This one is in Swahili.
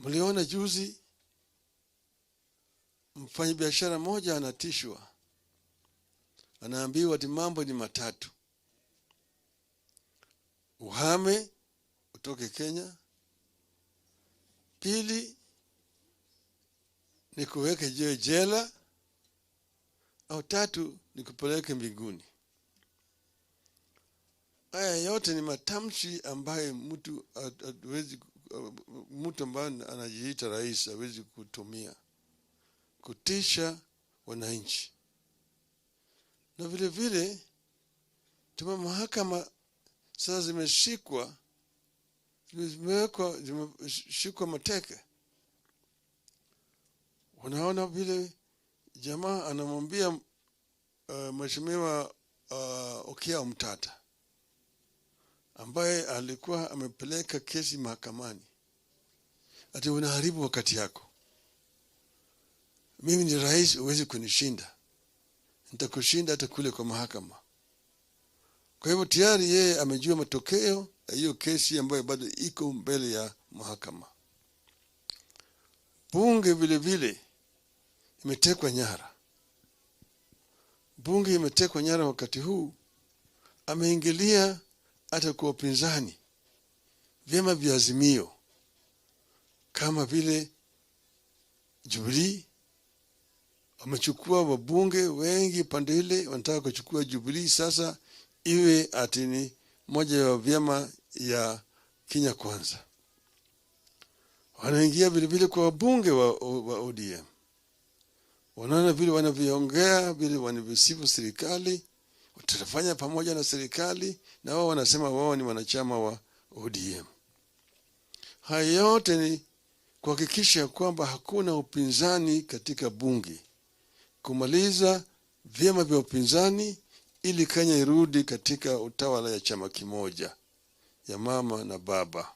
Mliona juzi mfanyabiashara mmoja anatishwa, anaambiwa ati mambo ni matatu: uhame utoke Kenya, pili ni kuweke jela, au tatu ni kupeleke mbinguni. Haya yote ni matamshi ambayo mtu hawezi, mtu ambaye anajiita rais hawezi kutumia kutisha wananchi. Na vile vile tume mahakama sasa zimeshikwa, zimewekwa, zimeshikwa mateke. Unaona vile jamaa anamwambia Mheshimiwa Okiya Omtatah ambaye alikuwa amepeleka kesi mahakamani, ati unaharibu wakati yako, mimi ni rais, huwezi kunishinda, nitakushinda hata kule kwa mahakama. Kwa hivyo tayari yeye amejua matokeo ya hiyo kesi ambayo bado iko mbele ya mahakama. Bunge vile vile imetekwa nyara. Bunge imetekwa nyara wakati huu, ameingilia hata kwa upinzani, vyama vya Azimio kama vile Jubilee wamechukua wabunge wengi pande ile, wanataka kuchukua Jubilee sasa iwe ati ni moja ya vyama ya Kenya Kwanza. Wanaingia vile vile kwa wabunge wa ODM, wanaona vile wanavyoongea, vile wanavyosifu serikali, tutafanya pamoja na serikali, na wao wanasema wao ni wanachama wa ODM. Haya yote ni kuhakikisha kwamba hakuna upinzani katika bunge, kumaliza vyama vya upinzani ili Kenya irudi katika utawala ya chama kimoja ya mama na baba.